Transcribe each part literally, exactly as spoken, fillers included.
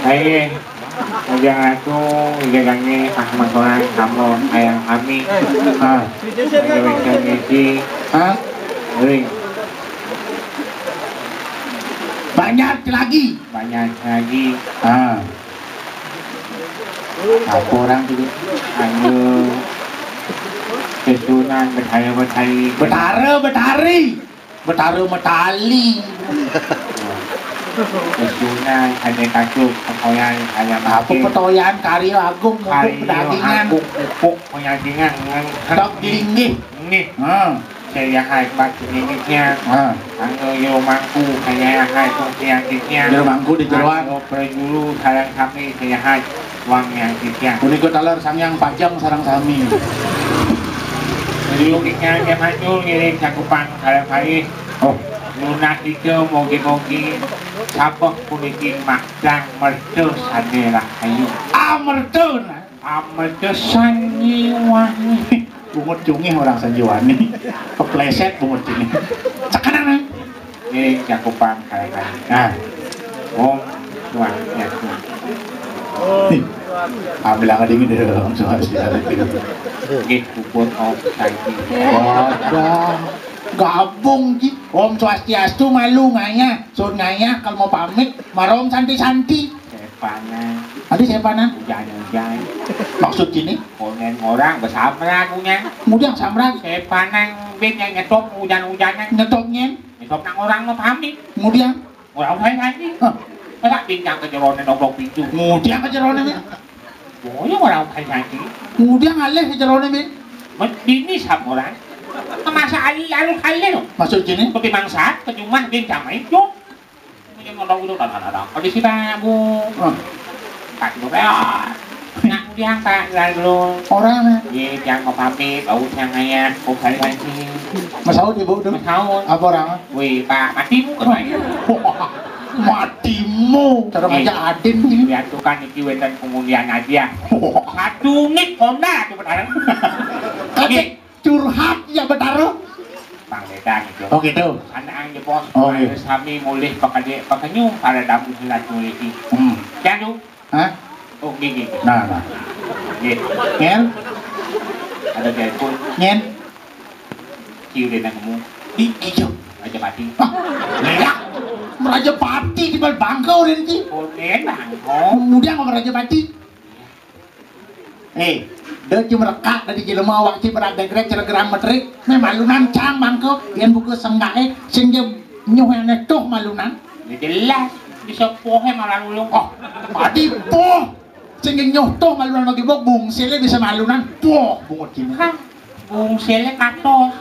Ayo, Ujang Ratu, Ujang Rani, Ahmad Solan, kamu, ayang kami. Ah. Ayo, Ujang Rani. Ah. Ring. Banyak lagi. Banyak lagi. Ah. Apa orang tu? Anu, Kesunan, Betara, Betari. Betara, Betari. Betara Metali. Kesunan, ada kasut, petoyan, ada apa makin. Petoyan, karya agung, mupuk karya pedagingan. Agung, mupuk penyasingan. Dok linggih. Nih. Ha. Saya hai bak sedikitnya. Ha. Anggo yo mangku, saya hai tu sedikitnya. Yo mangku di jeroan. Anggo perjulu, salam kami, saya hai. Wang yang tiga. Punika taler Sang Hyang Pajang sareng sami. Liu kiknya dia maju ngiring cakupan kalah kali. Oh. Lunas tiga mogi-mogi sabeh puniki makdang merta sane rahayu. Amerta, nah. Amerta sanjiwani. Bungut cungih orang sanjiwani. Kepleset bungut cungih. Cekanan, nah. Ini cakupan kali-kali. Nah. Om Swastiastu. Nih, ambil angkat dingin deh, Om Swastiastu. Nggih, puput Om Santi. Wadah, gabung, Ji. Om Swastiastu malu ngayah. Sun ngayah kalau mau pamit, mara Om Santi-Santi. Sepanan. Ada sepanan? Ujan-ujan. Maksud kini? Kongen orang besamrag punya. Kemudian samrag. Sepanan bin yang nyetop ujan-ujanan. Nyetop nyen? Nyetop nang orang mau pamit. Kemudian? Ora usah nyanyi. Hah. Masa pincang ke jerone noblok pintu. Ngudiang ke jerone, Min? Oh, ya ora usah nyanyi. Ngudiang alih ke jerone, Min? Dini samuran. Masa alih, alus alih lho. Maksud kene? Ketimbang saat, kejumah, pincang main, yo. Mungkin ngono kudu kadang-kadang. Kondisi tamu. Hah. Tak dulu, ya. Nak ngudiang tak lalu. Ora, Min. Iya, jangan mau pamit, bau siang ayah, kok balik lagi. Mas Aun, Ibu, tuh. Mas Aun. Apa orang? Wih, Pak, matimu kan, Pak? Wah, matimu. Cara ngajak adin. Lihat tuh kan, iki wenten pengundian aja. Wah. Satu nik honda tuh benar. Kacek curhat ya, Betara. Bang, beda gitu. Oh, gitu. Anak aja, Bos. Oh, iya. Sami mulih pakai, pakai nyum, pada damu silat mulih. Hmm. Jangan. Hah? Oh, nggih, nggih, nggih. Nah, nah. Nggih. Ngen? Ada telepon. Ngen? Ki udah nemu. Di, di, jo. Raja Pati. Ah, lelah. Raja Pati di bal bangkau dan ki. Oh, ngen, bangkau. Kemudian sama Raja Pati. Eh, dia cuma rekak dari jelema awak ci berat degrek ceregeran metrik. Meh malunan cang bangkau. Yang buka senggake, sing dia nyuh yang netuh malunan. Ya jelas, bisa pohe malah ulung. Oh, tadi poh. Sing nyuh tuh malunan lagi bok bungsile bisa malunan. Poh, bungut gini. Hah, bungsile katos.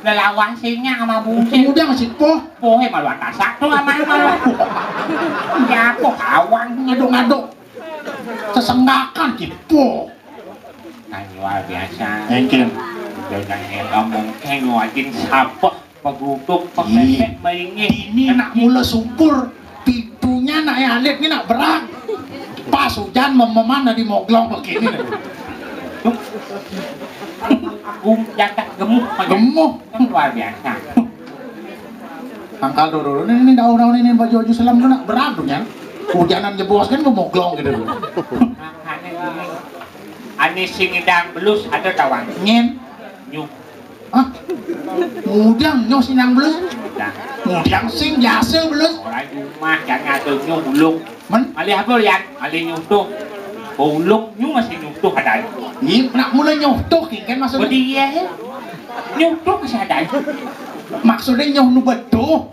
Lelawan singa sama bungsil. Kemudian masih poh. Pohe maluan tasak tuh sama maluan. Ya, poh kawan. Ngaduk-ngaduk. Sesenggakan, ki poh. Nah, luar biasa. Engkin. Udah jangan ngomong, kayak ngajin sabeh. Paguduk, pepepek, maringih. Ini nak mula subur. Pintunya nak alit ni nak berang. Pas hujan mememan dari moglong begini. Agung jagat gemuh. Gemuh. Kan luar biasa. Angkal dulu ini, ini daun-daun ini baju-baju selam tu nak berang tu kan. Hujanan jebos kan memoglong gitu. Makanya ini. Ane sing idang belus ada tawang. Nyen. Nyuh. Hah? Ngudiang nyuh sing idang belus? Ngudiang. Ngudiang sing biasa belus. Orang rumah jangan ada nyuh ulung. Men? Alih apa, Yan? Alih nyuh tuh. Oh, ulung nyuh masih nyuh tuh ada. Ih, nak mula nyuh tuh, kan maksudnya? Oh, iya, ya. Nyuh tuh masih ada. Maksudnya nyuh nu betuh.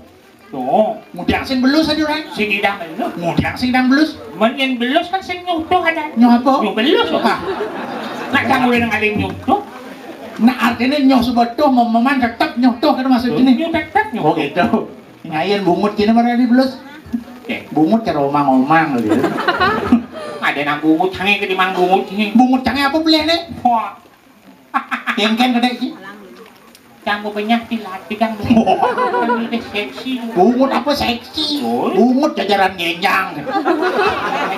Tuh. Ngudiang sing belus aja, orang. Sing idang belus. Ngudiang sing idang belus. Men yen belus kan sing nyuh tuh ada. Nyuh apa? Nyuh belus, loh. Hah. Nak kamu udah ngalih nyuh tuh. Nah, artinya nyuh suba tuh, mememan tetep nyuh tuh, kan maksud ini? Nyuh tetep nyuh. Oh, gitu. Ngayen bungut kini mana di belus? Oke. Bungut cara omang-omang gitu. Ada nang bungut, cange ke di mang bungut ini. Bungut cange apa beli nih? Wah. Yang kan gede sih. Yang mau banyak dilatih kan. Kan lebih seksi. Bungut apa seksi? Oh. Bungut jajaran genjang.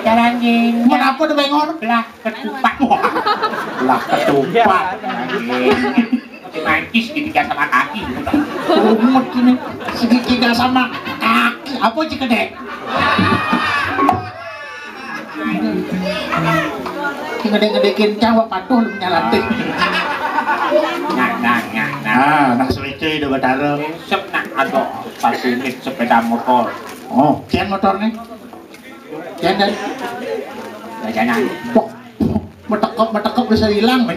Jajaran genjang. Kenapa tuh bengor? Belah ketupat. Belah ketupat. Anjing. Mancis segitiga sama kaki. Umut ini segitiga sama kaki. Apa sih kedek? Ngedek-ngedekin cawa patuh lu punya latih. Nah, nah, nah, nah. Ah, nak seleceh udah batara. Sep nak ada pas unit sepeda motor. Oh, kian motor nih. Kian dan. Ya, jangan. Wah, metekep, metekep bisa hilang.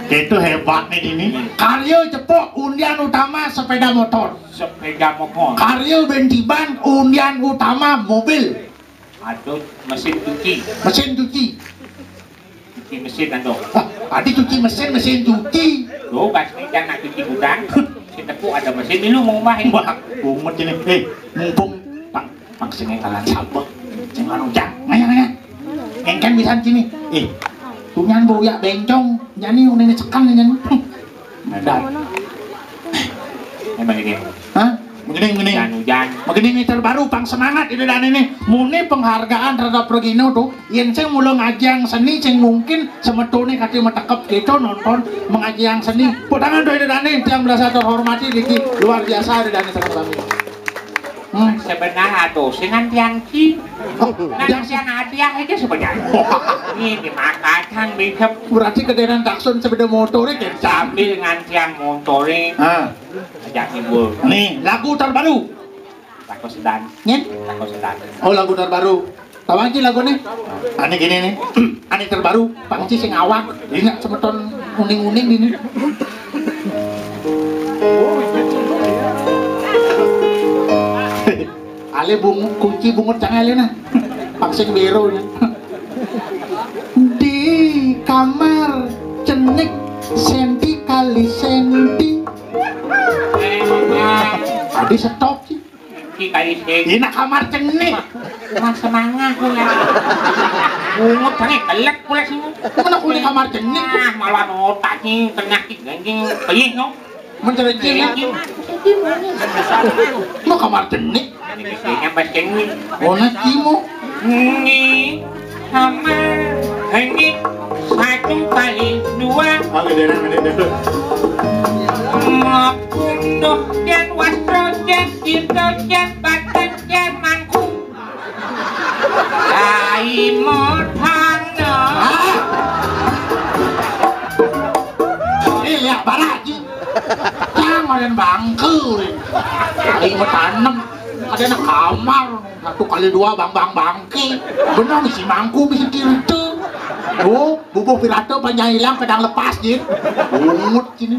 Itu hebat nih ini. Karya cepok undian utama sepeda motor. Sepeda motor. Karya bentiban undian utama mobil. Aduh, mesin cuci. Mesin cuci. Cuci mesin, aduh. Ah, adi cuci mesin, mesin cuci. Tuh, gas meja nak cuci gudang. Si Tepu ada mesin, lu mau ngomah ini. Wah, bungut ini. Eh, mumpung Pak, Pak sing kalan sabek. Sing anu jang. Ngaya, ngaya. Engken bisa sini. Eh, tunyan bau ya bencong. Nyani udah ngecekan nih, nyani. Nah, dah. Emang ini. Hah? Begini, begini. Hujan, hujan. Begini nih terbaru pang semangat itu dan ini. Muni penghargaan terhadap Regino tuh. Yen sing mula ngajiang seni sing mungkin semetone kate metekep kita nonton mengajiang seni. Tepuk tangan tuh itu dan ini yang berasa terhormati Diki. Luar biasa itu dan ini terhormati. Hmm. Sebenarnya tuh sing tiang ki. Oh, Nah, yang yang hadiah aja sebenarnya. Ini maka kang bicep. Berarti kedengeran taksun sepeda motornya kencang. Sambil ngantiang motornya. Ah. Ajak ngibul. Nih, lagu terbaru. Lagu sedan. Nyen? Lagu sedan. Oh, lagu terbaru. Tahu aja lagu nih. Ane gini nih. Ane terbaru, Pangci sing awak. Ini nak semeton uning-uning ini. Ale bungut kunci bungut cang ale nah. Pang sing bero ya. Di kamar cenik senti kali senti. Tadi stop sih. Ki kali sing. Ini kamar cenik. Mas semangat ya. Bungut sange kelek pula sini. Mana kulit kamar cenik? Ah, malah otak sih tengah ki ganjing. Pelih no. Mencari cenik. Mau kamar cenik. Ini kayaknya pas cenik. Oh, nak kimu. Ini sama ini satu kali dua. Oke, deh, deh, deh. Mapunduh jan wastro jan tirta jan badan jan mangkung. Kai modhana. Hah? Eh, lihat barat ji. Jangan bangke. Kai mau tanem. Ada anak kamar. Satu kali dua bang bang bangke. Benar nih si mangku bisa tirta. Oh, bubuh pirata panjang hilang pedang lepas ji. Bungut sini.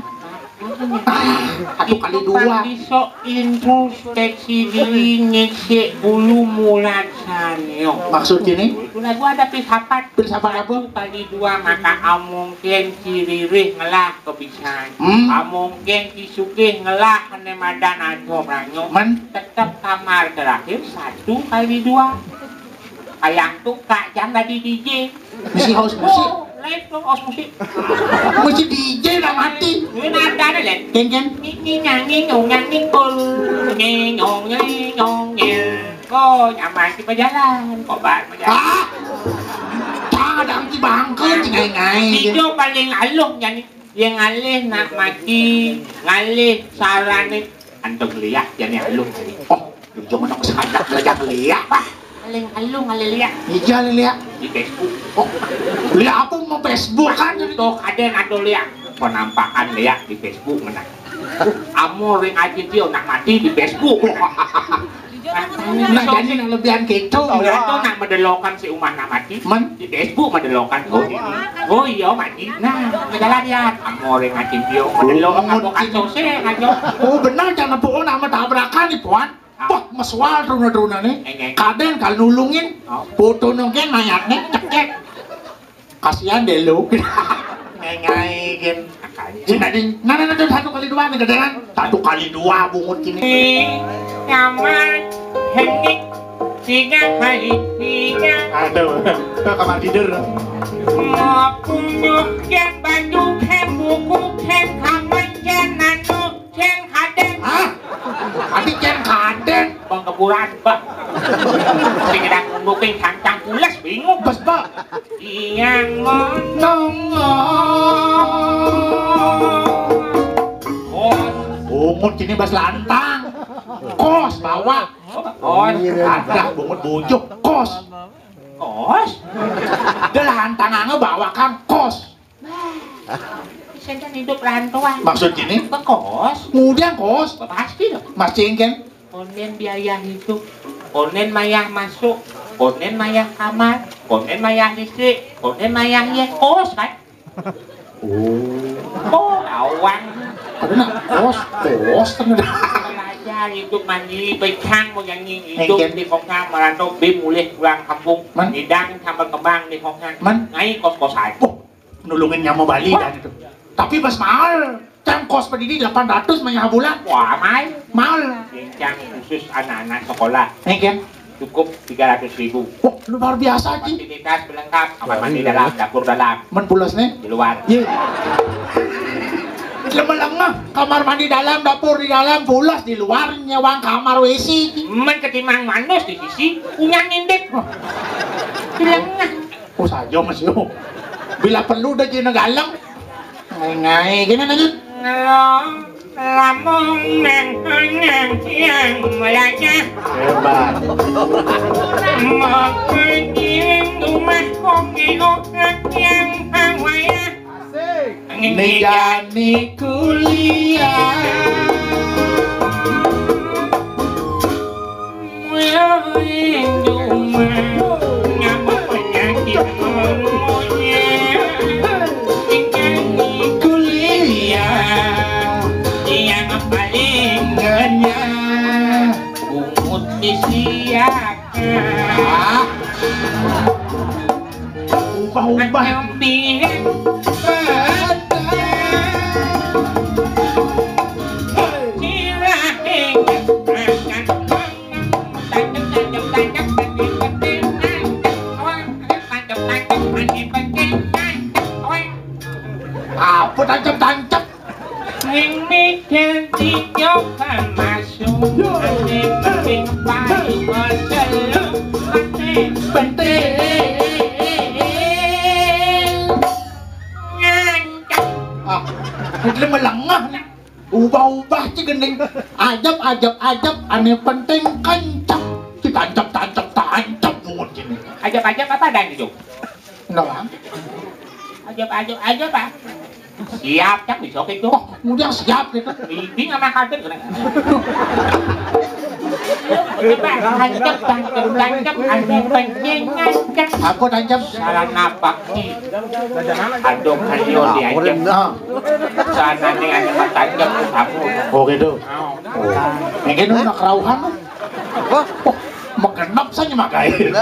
Ah, satu kali dua. Bisa introspeksi diri, nyisik bulu mulat sanyo. Maksud ini? Lagu ada filsafat. Filsafat apa? Satu kali dua maka amongken si Ririh ngelah kebisan. Hmm. Amongken si Sugih ngelah ne madan ajo branyo. Men? Tetep kamar terakhir satu kali dua. Ayang tuh kak jang tadi D J. Mesti host musik. Oh, live tuh host musik. Mesti D J nak mati. Ini ada ada live. Keng keng. Nini nyanyi nyong nyanyi kol. Nyenyong nyenyong nye. Kok nyaman sih berjalan, kok bar berjalan. Ah, tak ada angki bangke, ngai ngai. Itu paling aluh nyanyi. Yang ngalih nak mati, ngalih sarane. Antum lihat jani aluh. Oh, jangan aku sadar belajar lihat. Paling aluh ngalih lihat. Ija lihat. Di Facebook. Oh, lihat apa mau Facebook kan? Tuh ada yang ada lihat. Penampakan lihat di Facebook mana? Amor ring aja dia nak mati di Facebook. Nah, jadi nak lebihan gitu. Lihat tuh nak medelokan si Umar nak mati. Men? Di Facebook medelokan. Oh, ini. Oh iya mati. Nah, jalan ya. Amor ring aja dia medelokan apa kacau sih ngaco. Oh, benar jangan apa nama tabrakan nih, Puan. Wah, meswal teruna-teruna nih. Kadang kalau nulungin, foto nongken mayatnya cekek. Kasihan deh lu. Ngai-ngai gen. Sini ding. Nah, nah, nah, satu kali dua nih gedean. Satu kali dua bungut ini. Nyaman, henik, tiga kali tiga. Aduh, ke kamar tidur. Mau puluh gen baju gen buku gen kamar gen nanu. Cen Kaden. Hah? Adi Cen Kaden? Bang Keburan, Bang. Sing dak ngundukin sancang pules, bingung. Bes, Pak. Yang menengok. Bungut kini bas lantang. Kos, bawa. Kos. Ada bungut bujuk. Kos. Kos? Ada lantang angge bawa kang kos. Bisa kan hidup rantauan. Maksud kini? Ke kos. Kemudian kos. Pasti dong. Masih kan? Konden biaya hidup, konden mayah masuk, konden mayah kamar, konden mayah listrik, konden mayah ye kos kan? Oh. Oh, awang. Ada nak kos, kos kan ada. Belajar hidup mandiri, becang mau nyanyi hidup. Engken. Di kosnya merantau, bim mulih pulang kampung. Man. Hidang sambal kembang di kosnya. Man. Ngai kos-kosan. Oh, nulungin nyama Bali. Wah. Dan itu. Tapi pas mahal. Cang kos pedidi delapan ratus mah nya bulan. Wah, mahal. Mahal. Bincang khusus anak-anak sekolah. Engken. Cukup tiga ratus ribu. Wah, luar biasa, Ji. Fasilitas lengkap, kamar mandi dalam, dapur dalam. Men pulas nih? Di luar. Ye. Lemah-lemah, kamar mandi dalam, dapur di dalam, pulas di luar, nyewang kamar W C. Men ketimbang manus di sisi, punya nindik. Wah. Di lengah. Oh, saja, Mas, yo. Bila perlu dah kena galang. Ngai-ngai, gini lanjut. Ngelong, lamun nang nang yang belajar. Hebat. Mau kirim rumah kopi orang yang awaya. Asik. Ni jani kuliah. Mulai cuma ngapa penyakit ngomongnya. Ni jani kuliah. Yang paling ngenyang. Bungut disiapkan. Ah. Ubah-ubah. Apa tancap-tancap? Sing mikir tinjaukan masuk, ane penting paling masuk, ane penting. Ngancam. Ah, itu melengah nih. Ubah-ubah ci gending. Ajab, ajab, ajab, ane penting kencang. Ditancap, tancap, tancap bungut kini. Ajab-ajab apa dan itu? Enggak, Bang. Ajab-ajab aja, Pak. Siap, cak bisa gitu. Oh, udah siap gitu. Ini sama kaget. Coba tancap, tancap, tancap, anu penting ngancap. Aku tancap. Salah napak sih. Aduh, ayo diajak. Nah. Sana nih, anu mah tancap tuh kamu. Oh, gitu. Oh. Mungkin udah kerauhan. Wah, oh, magenep saja makai.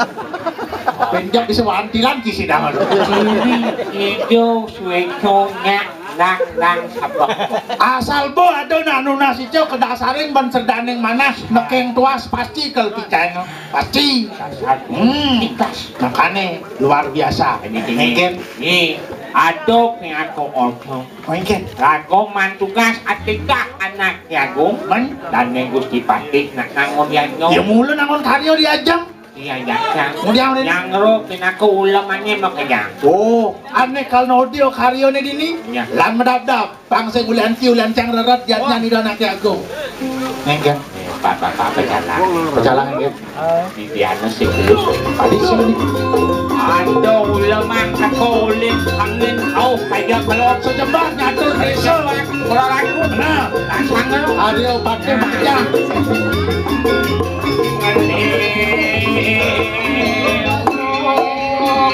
Penjak di sewantilan kisi dangan. Kiri, hijau, sueco, nyak, nang, nang, sabak. Asal bo ada nak nunas ijo kedasarin ban serdaning manas nekeng tuas pasti kel picai no. Pasti. Dasar. Hmm. Tikas. Makane luar biasa. Ini, ini. Mungkin. Nih, aduk nih aku odong. Mungkin. Lagu mantugas atikah anak jagung. Men? Dan ning Gusti Patih nak nangun yanyo. Ya mula nangun karya diajeng. Iya, iya, iya. Kemudian, kemudian. Yang ro pinaku ulemannya makanya. Oh, ane kal nodio karyane dini. Iya. Lan medap-dap. Pang sing ulian ki ulian cang reret jatnya. Wah. Nida anak jagung. Mungkin. Eh, Pak, Pak, Pak, pecalang. Pecalang, nggih. Di diana sing tulus. Tadi sini. Ando ulemang teko uling angin au kaya kelot sejebak nyatur desa. Ora ragu. Benar. Rasane. Adio pakai pecah.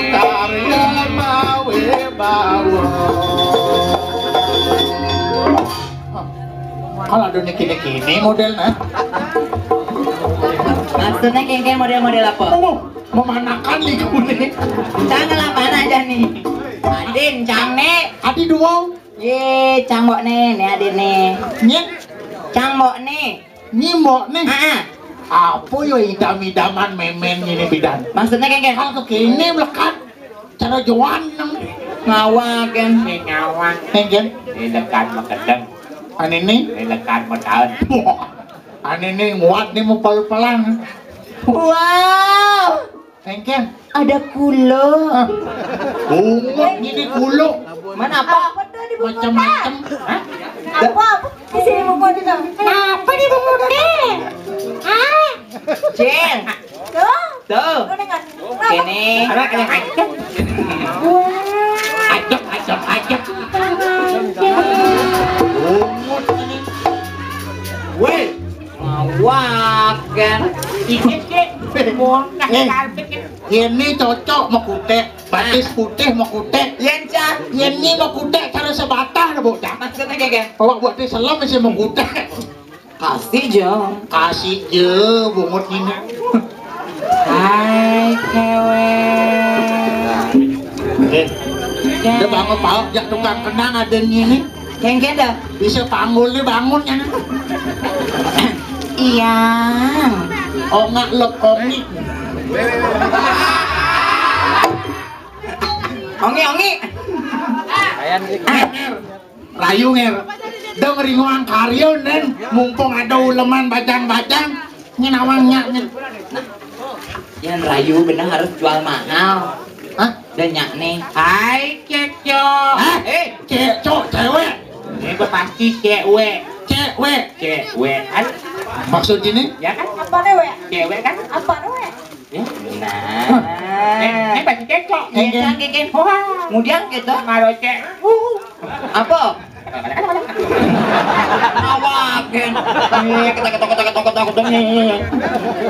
Karya mawe bawa. Kalau ada niki-niki ini modelnya. Maksudnya kengkeng model-model apa? Oh, memanakan nih gue nih. Cang lah mana aja nih? Adin, cang nih. Adi dua. Ye, cang mbok nih, nih adin nih. Nyet. Cang mbok nih. Nyi mbok nih. Ah, ah. Apa yo idam-idaman memen ini bidan? Maksudnya kengkeng? Kalau kekini melekat. Cara Joan nang. Ngawak, kan? Sing ngawak. Neng, kan? Ini dekat makedeng. Ane nih? Ini dekat mataun. Wah, ane nih nguat nih mau pel-pelan. Wow. Engken. Ada kulo. Hah? Bungut ini kulo. Mana apa? Apa tuh di bungut? Macam-macam. Hah? Apa? Apa? Di sini bungut itu. Apa di bungut? Ah. Cil. Tuh. Tuh. Lu dengar. Ini. Ada yang ajak. Ajak, ajak, ajak. Bungut ini. Weh. Mawak kan. Iki sih. Bongkah. Eh. Karpet kan. Ini cocok mau kutek, batis putih mau kutek. Yen cah. Ini mau kutek cara sebatah, bocah. Maksudnya kayak gini. Awak buat di selem sih mau kutek. Kasih je. Kasih je, bungut ini. Hai, cewek. Eh, dia bangun pauk, jak tukang kenang ada ini. Kengken dah. Bisa panggul dia bangun kan. Iya. Ongak lep ongi. Ongi, ongi. Rayu nger. Dong ringuang karyo nen, mumpung ada uleman bajang-bajang, nyen awang nyak nyen. Nah, yang rayu bener harus jual mahal. Hah? Dan nyak nih. Hai, cekco. Hah? Eh, cekco cewek. Ini gua pasti cewek. Cewek. Cewek kan? Maksud ini? Ya kan? Apa nih, Wek? Cewek kan? Apa nih, Wek? Ya. Nah. Eh, ini pasti cekco. Iya, iya. Cang, Keken. Wah. Kemudian kita marocek. Uh. Apa? Awak kan. Nih, kita ketok ketok ketok ketok ketok nih.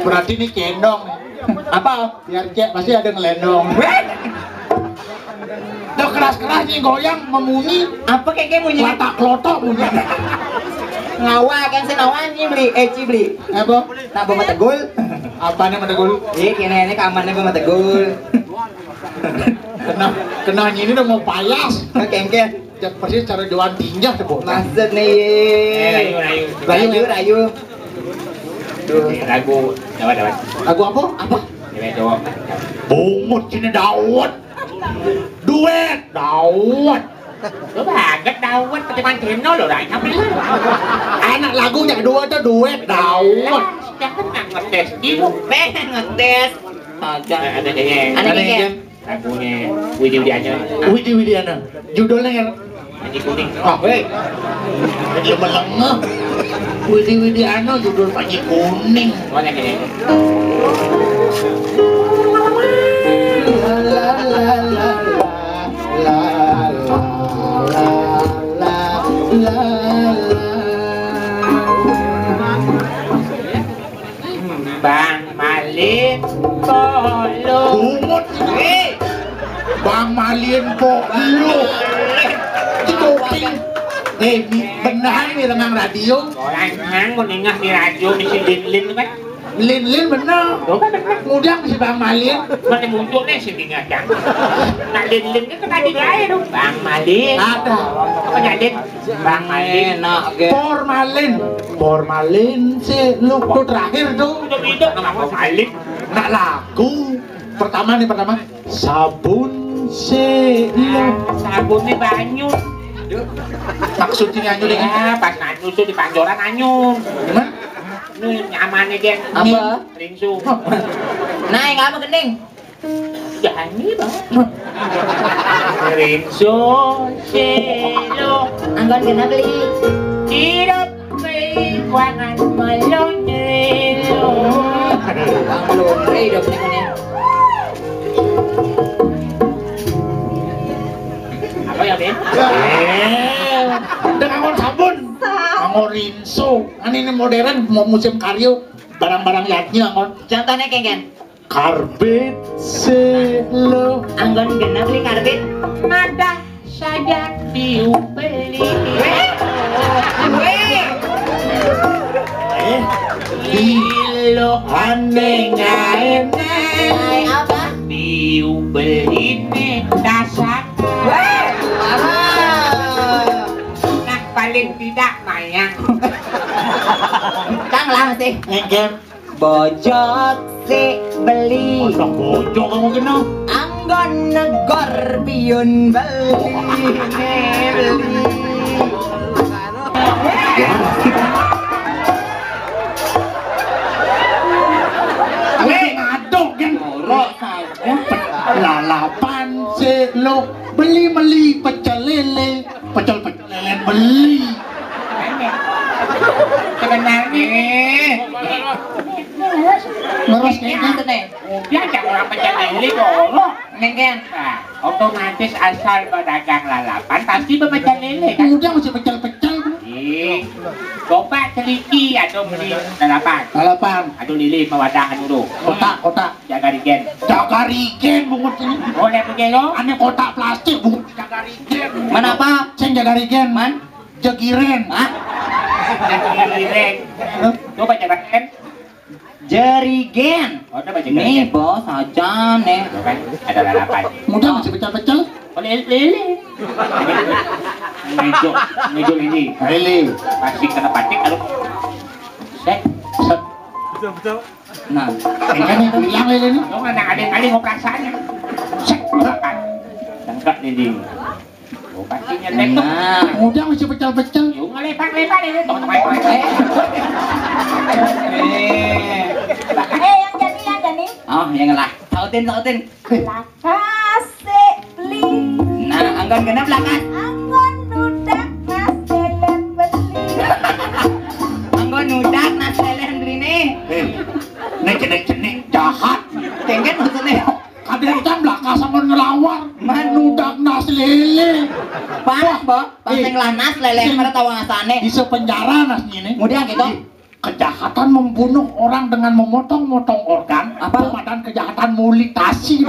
Berarti ini kendong. Apa? Biar cek pasti ada ngelendong. Tuh keras-keras nih goyang memunyi. Apa kayak kayak bunyi? Latak klotok bunyi. Ngawa kan senawan nih beli, eh ci beli. Apa? Nak bawa tegul. Apa nih tegul? Iya, kena ini kamarnya bawa tegul. Kena kena ini udah mau payas. Oke, oke. Cak persis cara Joan tinjah tuh, Bu. Maksud nih. Eh, rayu, rayu. Rayu, rayu, rayu. Tuh. Lagu, dapat, dapat. Lagu apa? Apa? Cewek cowok. Bungut sini Daud. Duet, Daud. Lu banget Daud, ketimbang Cino lo, Ray. Apa lu? Anak lagunya dua tuh duet, Daud. Jangan nggak ngetes, ibu. Pengen ngetes. Ada, ada kayaknya. Ada kayaknya. Lagunya Widi Widiana. Widi Widiana. Judulnya kan? Panji Kuning. Ah, hei. Dia melengah. Widi Widiana judul Panji Kuning. Mana kayaknya? Bang Malin, kok lu? Bungut. Eh. Bang Malin, kok lu? Cuping. Eh, mi-, benar nih dengan radio. Orang nang menengah di radio mesti Lin Lin kan? Lin Lin bener. Lo kan bener. Mudah si Bang Malin. Mana muncul nih si Bang Acang? Nak Lin Lin kan tadi lain dong. Bang Malin. Ada. Apa nyadin? Bang Malin. Enak, ge. Formalin. Formalin sih lu tuh terakhir tuh. Udah gitu kenapa Malin? Nak lagu. Pertama nih, pertama. Sabun sih lu. Sabunnya banyu. Maksudnya anyu deh. Ya, pas anyu tuh di pancoran anyu. Gimana? Ini nyamannya, Gen. Apa? Rinso. Nah, yang apa, Gending? Jani banget. Rinso, selo. Anggon genep beli. Hidup keibuangan melonjelo. Bang Lomre hidup nih, nih. Apa ya, Ben? Eh, dengan anggon sabun. Anggon rinso. Kan ini modern, mau musim karyo. Barang-barang yatnya anggon. Contohnya, Kengken. Karbit sih lo. Anggon genep beli karbit. Madah saja diubeli. Weh. Weh. Eh, di lo aneh nggak enak. Hai, apa? Diubeli nih dasar. Weh. Apa? Nah, paling tidak mayang. Kang lah masih. Ngegep. Bojok si beli. Masa bojok kamu kenal? Anggon negor biun beli, beli. Ya. Apaan sih lo? Beli, beli pecel lele, pecel, pecel lele beli. Sebenarnya ngeros kayak gitu nih. Udah, jangan orang pecel lele dulu. Nengken. Nah, otomatis asal pedagang lalapan pasti pemecel lele kan. Udah, masih pecel-pecel. Ih, coba teliti atau beli lalapan. Lalapan. Atau lele mawadah anu tu. Kotak, kotak. Jaga rigen. Jaga rigen bungut ini. Boleh pergi lo? Ane kotak plastik bungut jaga rigen. Man apa? Sing jaga rigen. Man? Jegiren. Hah? Jegiren. Coba jaga rigen. Jerigen. Oh, coba jaga rigen. Nih, bos, aja nih. Tuh kan, ada lalapan. Mudah masih pecel-pecel. Oh, lele. Lele. Ngejo, ngejo lele. Lele. Pasti kena patik kalau set, set. Betul, betul. Nah, ini kan yang bilang ini nih. Lo mana ada yang kali ngoperasinya? Cek, makan. Tangkap nih di. Lo pastinya tektok. Nah, udah masih pecel-pecel. Yo, ngelepak-lepak ini. Tong, tong, tong, tong. Eh. Eh. Eh, yang jadi, yang jadi. Oh, yang lah. Sautin, sautin. Kasih beli. Nah, anggon genep lah kan. Anggon nudak nas lelen beli. Anggon nudak nas lelen beli nih. Eh, ini jenik-jenik jahat. Tengken maksudnya. Kadang kan belakang sama ngelawar. Man nudak nas lele. Pas, Bos. Pas eh, sing lah nas lele sing pada tahu ngasane. Di sepenjara nasnya ini. Kemudian gitu. Kejahatan membunuh orang dengan memotong-motong organ. Apa? Itu badan kejahatan mulitasi.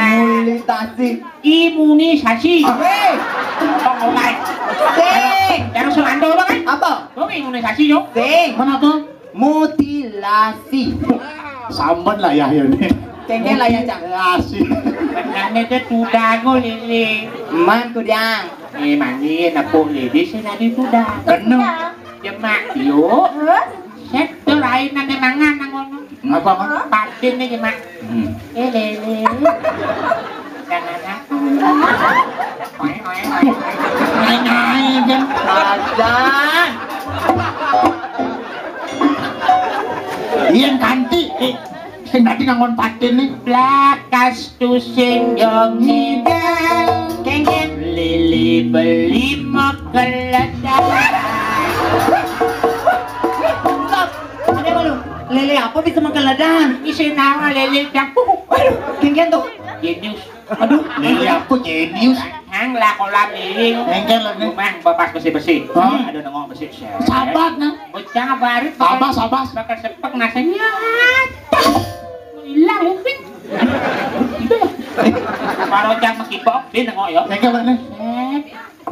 Mulitasi. Imunisasi. Hei. Potong organ. Sing. Yang Sulando apa kan? Apa? Lo imunisasi yo. Sing. Mana tuh? Mutilasi. Sambat lah ya ini. Kengken lah ya, Cang. Mutilasi. Benane te tudago lele. Man tudang. Eh, mandi nepuk lele sing tadi tudago. Bener. Jemak yuk. Hah? Set tuh lain nanti mangan nang ngono. Ngapa, Mak? Patin nih jemak. Hmm. Eh, lele. Jangan apa. Oe, oe, oe. Ngai-ngai kan. Ajan. Iya, kanti. Eh, sing tadi ngangon patin nih. Blakas tusing yo ngidal. Kengken. Lili beli mekeledan. Stop. Ada apa lu? Lele apa bisa mekeledan? Isi nama lele campur. Aduh, kengken tuh. Jenius. Aduh, lele apa jenius? Hang lah kolam lele. Kengken lah nih. Mang bapak bersih-bersih. Hah? Ada nengok bersih. Sabar, nah. Bocah baru. Sabar, sabar. Bakal sepek nasanya. Hilang, Upin. Baru jam mengkipok, dia nengok ya. Kengken lah nih. Set.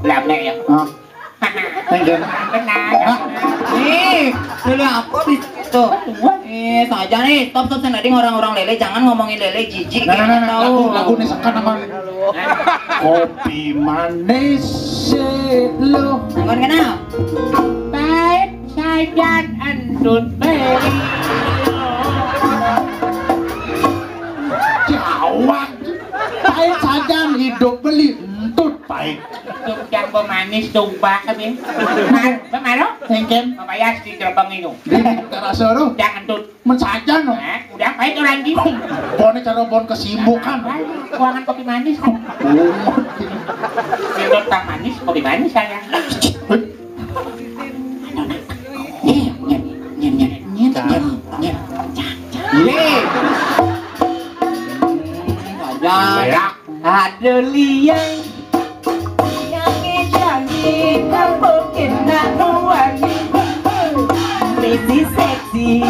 Lame ya. Ah. Kengken. Benar. Hah? Nih, dulu apa bisa tuh? Eh, saja nih, stop, stop, saya nading orang-orang lele, jangan ngomongin lele, jijik. Nah, nah, nah, nah, tahu. Lagu, lagu nih sekan sama nih. Kopi manis sih lo. Bukan kenal. Pahit sajan entut beri. Jawab. Pahit sajan hidup beli entut pahit. Tukang pemanis domba kan ya. Mar, bemaro? Sengken. Papayas di gerbang itu. Di Karasoro. Jangan tuh. Men saja no. Nah, udah pahit orang di. Bone cara bon kesimbukan. Kuangan kopi manis kan. Oh. Minum tang manis, kopi manis saya. Nyen, nyen, nyen, nyen, nyen, nyen, nyen. Ye. Ada. Ada liang. Yang ngidangi kampung kena nuangi. Misi seksi.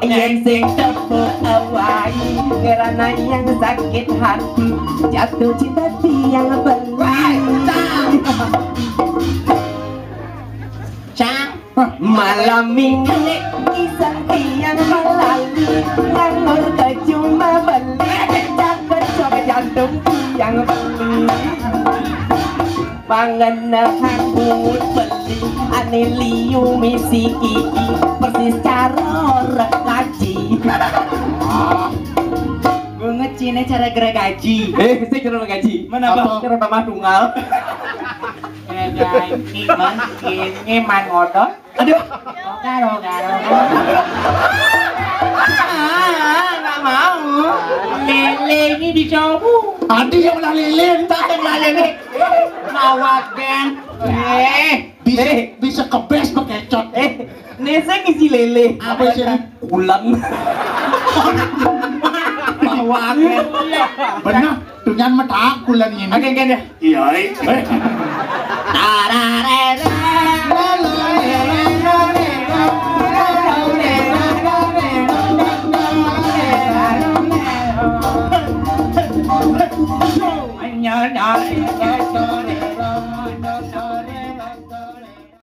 Yang sing tepuk awai, ngerana yang sakit hati, jatuh cinta tiang beli. Cang. Malam minggu iseng tiang melali, nganggur ke cuma beli, cakep cok jantung tiang beli. Pangenehan bungut beli, ane liu misi iki, persis cara orang kaji. Bungut Cina cara geragaji. Eh, mesti cara gaji. Mana apa? Cara tambah tunggal. Geragaji, man, ini man ngodot. Aduh. Roga, roga, roga. Mau. Lele ini bisa bu. Tadi yang lah lele, tak yang lah lele. Mawak, Gen. Eh, bisa, bisa kebes bekecot. Eh, nese ngisi lele. Apa sih? Kulan. Mawak, Gen. Benar, dengan metak kulan ini. Oke, Gen, ya. Iya, eh.